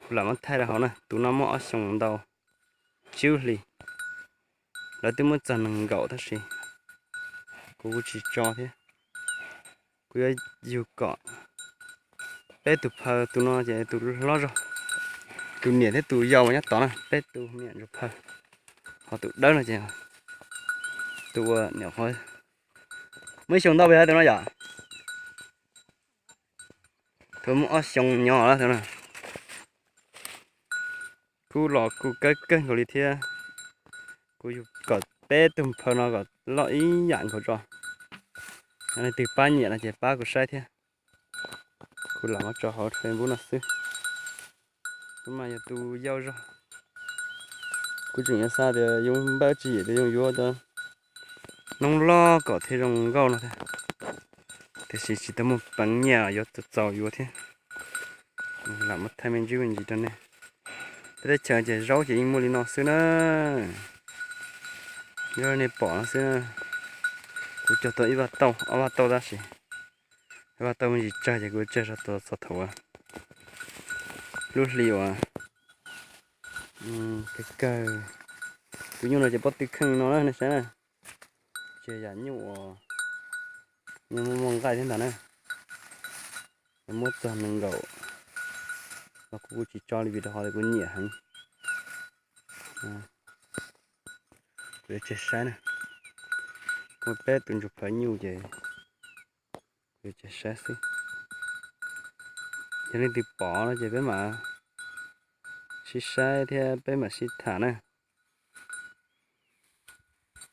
Kuv lam muab thaij rau hauv na, tus no muaj ob xyoos ntau tsib lub hlis. Lawv twb muab txog nees nkaum tab sis kuv kuj tsis tso thiab. Kuv yuav yug kom peb tus phaw, tus no ces tus hlob zog, tus niam thiab tus yau nyob tod na, peb tus me nyuam ntsuag phaw. Ho tus dawb no ces tus ua niam qhuav muaj ib xyoos ntau pes tus no yom. Tus muaj ob xyoos nyob lawm tus no. Kuj los kuj kawg kawg nkaus li thiab. Kuv yug kom peb tug phaw no kom loj ib yam nkaus tso. Yog leej twg pab nyiam no ces pab kuv saib thiab. Kuv lam muab tso hauv Facebook no xwb. Kuv mas yog tus yau zog, kuv tseem yuav xav tias yuav npawb tswv yim tias yuav yuav cov noob loj kom thiaj zoo nkauj no thiab. Tiam sis tsis tau muaj peev nyiaj yuav txaus yuav thiab. Lam muab thaij me ntsis me ntsis rau nej. Peb teb chaws ces zaub ces yeej muaj li no xwb na. Zaub nej pom no xwb na. Kuv cog tau ib vaj tauj ob vaj tauj tab sis ib vaj tauj me ntsis tsawg ces kuv tsawg tso txog thaum uas lub hli uas kawg kawg. Tus nyuj no ces pob tw kheej no na nej saib na. Tsis yam nyuj uas nyuj muaj muaj nqaij thiab ntag na. Muab txog nees nkaum los kuv kuj tsis tso li vim rau qhov tias kuv nyiam heev. Kuv yuav tseg saib na. Muaj peb tus ntsuag plhaw nyuj ces kuv yuav tseg saib xwb. Yog leej twg pom no ces peb mam sib saib thiab peb mam sib tham na.